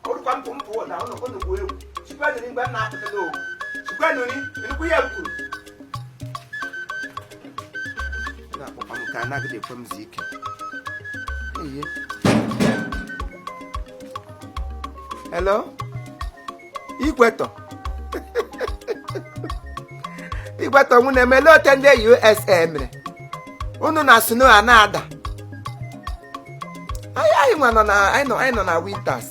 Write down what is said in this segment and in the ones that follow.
Ọrụkwa mpụ mpụ na ụnụ ụnụ gbuo egwu. Chikwanụri mgbe m na-apụtala owu. Chikwanụri, ịnụkwu ihe m kwuru. Na-akpọkwa m ka anaghị ekwe m zu ike. Eye. Hello? Ikwetọ. Ikwetọ nwunye m, ele ote ndị USA mere. Unu na snow a na-ada. Anyị nwa nọ na anyị nọ na winters.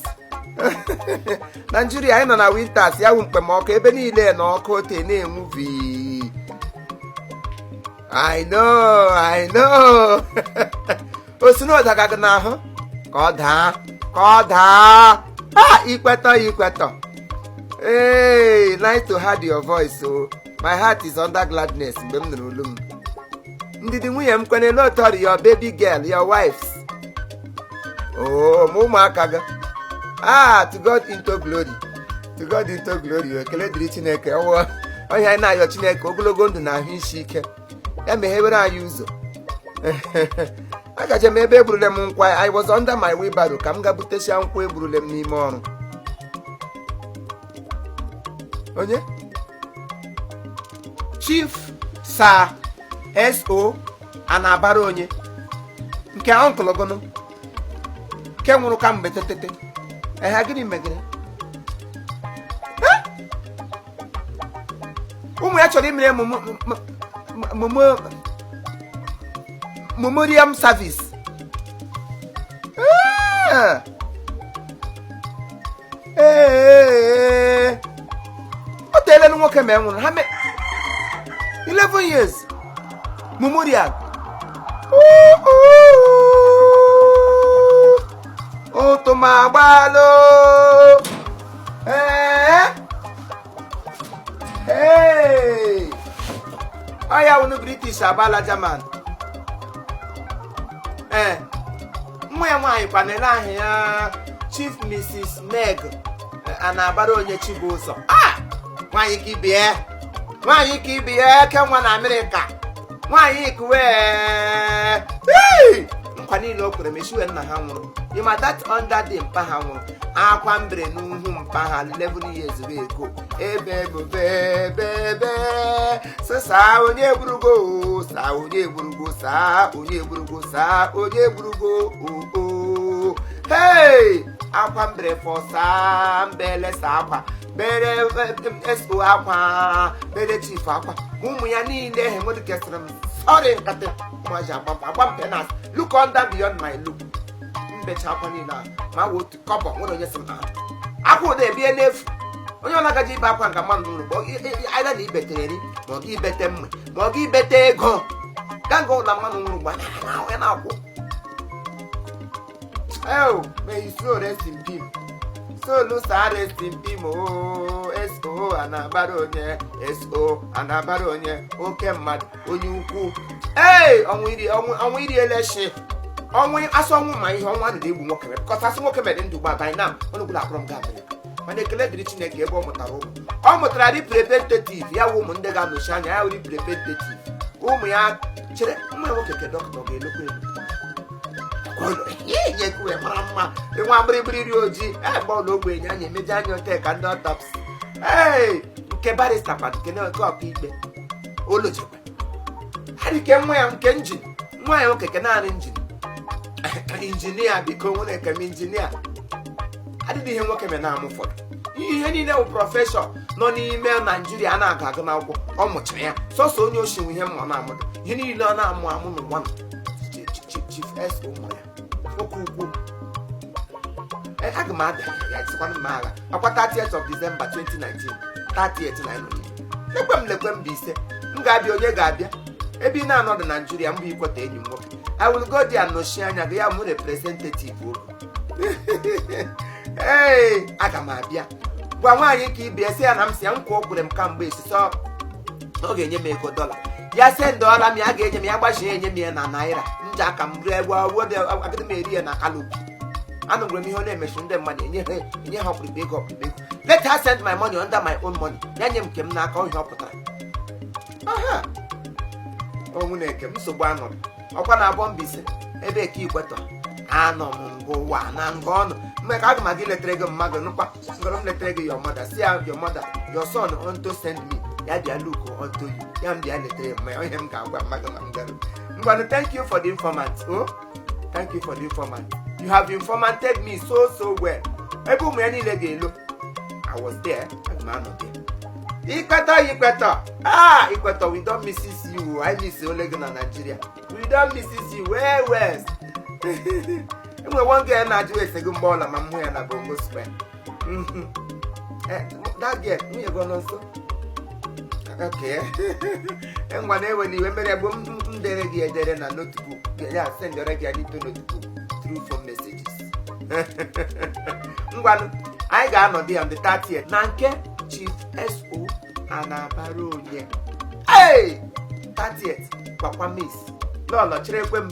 Naijiria anyị nọ na winters, ya wụ mkpemọkụ ebe niile na ọkụ ote na-enwu vii. I know, I know. O snow daga gị n'ahụ ka ọ daa, ka ọ daa. Ah, Ikwetọ, Ikwetọ. Hey, nice to hear your voice. Oh, my heart is under gladness mgbe m nụrụ olu m. Ndidi nwunye m kwene n'otu your baby girl, your wives. Oh, ma ụmụaka gị. Ah, to God into glory. To God into glory. Ekele dịrị Chineke. Ọwụ ọhịa anyị na-ayọ Chineke ogologo ndụ na ahụ isi ike. Ya meghewere anyị ụzọ. Agaje m ebe egburule m nkwa. I was under my wheelbarrow ka m ga butesia nkwụ egburule m n'ime ọrụ. Onye? Chief Sir S.O. a na-abara onye nke uncle gụnụ nke nwụrụ kamgbe tetete. Ehe, gịnị megere? Ụmụ ya chọrọ imere memorial service. Ee, o teelelu nwoke ma e nwụrụ ha me 11 years memorial. Ụtụmagbalụ. Ee, ee, ọ ya wụnụ British agbala German. Ee, nwa ya nwaanyị kwanere ahụ ya Chief Mrs. Meg a na-abara onye Chibụzọ. Ah, nwaanyị ka ibie, nwaanyị ka ibie ke nwa na Amerịka, nwaanyị kuwe nkwa niile o kwere meshiwe nna ha nwụrụ. Ịma that under the mpa ha nwụrụ akwa mbere n'uhu mpa ha 11 years ago. Ebe bebe bebe so saa onye gburugo, saa onye gburugo, saa onye gburugo, saa onye gburugo. Oo, hey, akwa mbere fọ saa mbele saa akwa bere so akwa bere chief akwa ụmụ ya niile ha enwedikesịrị m sọrị nkatị ụmụaji agba agba mpenas look under beyond my look mbecha akwa niile ahụ ma wụ otu kọbọ nwere onye sị m akwa ụda ebie n'efu. Onye ọ na-agaji ibe akwa nga mmadụ n'ụlọ bụ aịda na ibetere eri ma ọ ga ibete mma ma ọ ga ibete ego gaa nga ụlọ mmadụ nwụrụ mgbe ya na-akwụ. Oh, may his soul rest in peace. Soul sa rest in peace. Oh, S.O. a na-abara onye S.O. a na-abara onye oke mmadụ onye ukwu. Ee, ọnwụ iri ọnwụ iri eleshi ọnwụ asụ ọnwụ ma ihe ọnwụ anụrụ egbu nwoke mere because asụ nwoke mere ndụ gba by now onye ọbụla akpọrọ m gaa Amerịka. Mana ekele dịrị Chineke ebe ọ mụtara ụmụ, ọ mụtara representative ya wụ ụmụ ndị ga-anọchi anya ya wụ representative ụmụ ya chere nwa ya nwoke ke dọkịta ọ ga-elokwa elu ihe kwuwe mara mma nwa mgbịrịgbịrị ri ojii ebe ụlọ ogbenye anya emeji anya ote ka ndị autopsy. Ee, nke barrister kwa nke nke ọkaikpe olojekwe ha dị ke nwa ya nke engine nwa ya nwoke ke naanị engine injinia biko nwere kem injinia adịghị ihe nwoke mere na-amụ ụfọdụ ihe niile bụ professor nọ n'ime Naijiria a na-agụ agụ n'akwụkwọ ọ mụchara ya sọsọ onye oshi nwe ihe mma na-amụdo ihe niile ọ na-amụ amụ n'ụwa nọ Chief S.O. mụrụ ya nwoke ukwu. Aga m abịa ya sịkwanụ m agha akwa 30th of December 2019 30th na ịnọ lekwe m lekwe m bụ ise m ga-abịa onye ga-abịa ebe ị na-anọdụ Naijiria mbụ Ikweta enyi m nwoke. I will go there nọchi anya gị ya mụ representative ogo. Ee, aga m abịa gwa nwaanyị ka ibie sị ya na m si ya nkwa o kwere m kamgbe esisọ na ọ ga-enye m ego dọla ya sendọla m ya ga-enye m ya gbachie enye m ya na naira nje aka m rie agadi m eri ya na kalobi anụgwere m ihe ọ na-emechi ndị mmadụ enye ha ọkpụrụkpụ ego ọkpụrụkpụ ego. Let her send my money under my own money ya nye m nke m n'aka ọhịa ọ pụtara aha onwu na-eke m nsogbu anọrọ ọkwa na abụọ Mbaise ebe eke Ikwetọ Anọ m nga ụwa na nga ọnụ mgbe ka aga m aga iletere gị mmadụ nụkwa ngọrọ m letere gị your mother, si ya your mother, your son unto send me, ya bịa look unto you, ya m bịa letere mma ya. Ihe m ga-agwa mmadụ ma m gara. Ngwanụ, thank you for the informant. Oh, thank you for the informant. You have informanted me so so well. Ebe ụmụ ya niile ga-elo, I was there. Aga m anọ there. Ikwetọ, Ikwetọ, ah, Ikwetọ, we don misses you. I miss ole gị na Nigeria. We don misses you well well. Enwere one girl na-ajụ ese gị mgbe ọla ma m hụ ya na Bongo Square. That girl, nwunye gị ọ nọ nso? Okay, ngwa, na-ewe n'iwe mere bụ m dere gị edere na notebook ya, sendere gị ya n'ito notebook through phone messages. Ngwanụ, anyị ga-anọdụ ya on the 30th na nke Chief So Anabara onye. Hey! 30th gwakwa miss lọlọ cherekwe m,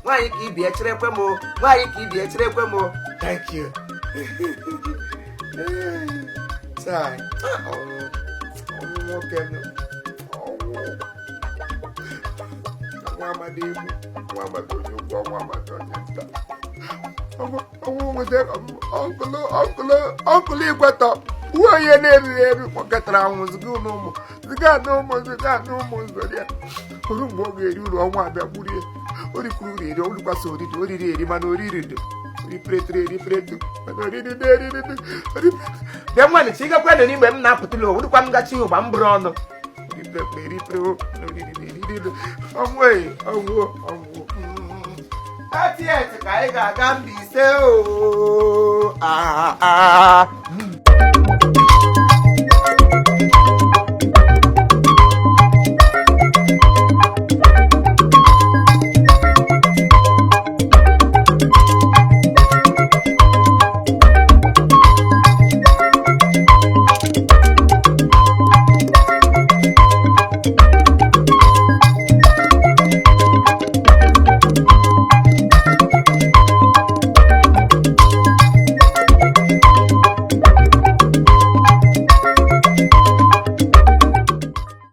nwaanyị ka ibie cherekwe m o, nwaanyị ka ibie cherekwe m o. Thank you. Chai, ọnwụ, ọnwụ nwoke nụ, ọnwụ, ọnwụ amadi egwu, ọnwụ amadi onye ukwu, ọnwụ amadi onye nta. Ọnwụ, ọnwụ nweta uncle, uncle, uncle Ikwetọ, uwe onye na-erighị eri kpọkọtara anwụ ziga n'ụmụ, ziga n'ụmụ, ziga n'ụmụ nzori ya oru mgbe ọ ga-eri uru, ọnwụ abịa gburu ya. O rikwuru uru eri, o rikwasị oriri, oriri eri, mana oriri dị oriperetiri eriperetu, mana oriri dị eriri dị bịa nwanne chi gakwa n'igbe m na-apụtụla orikwa m gachi ụgba m bụrụ ọnụ eripere eripere na oriri na eriri dị ọnwụ e, ọnwụ, ọnwụ. 30th ka anyị ga-aga Mbaise o. Ah, ah.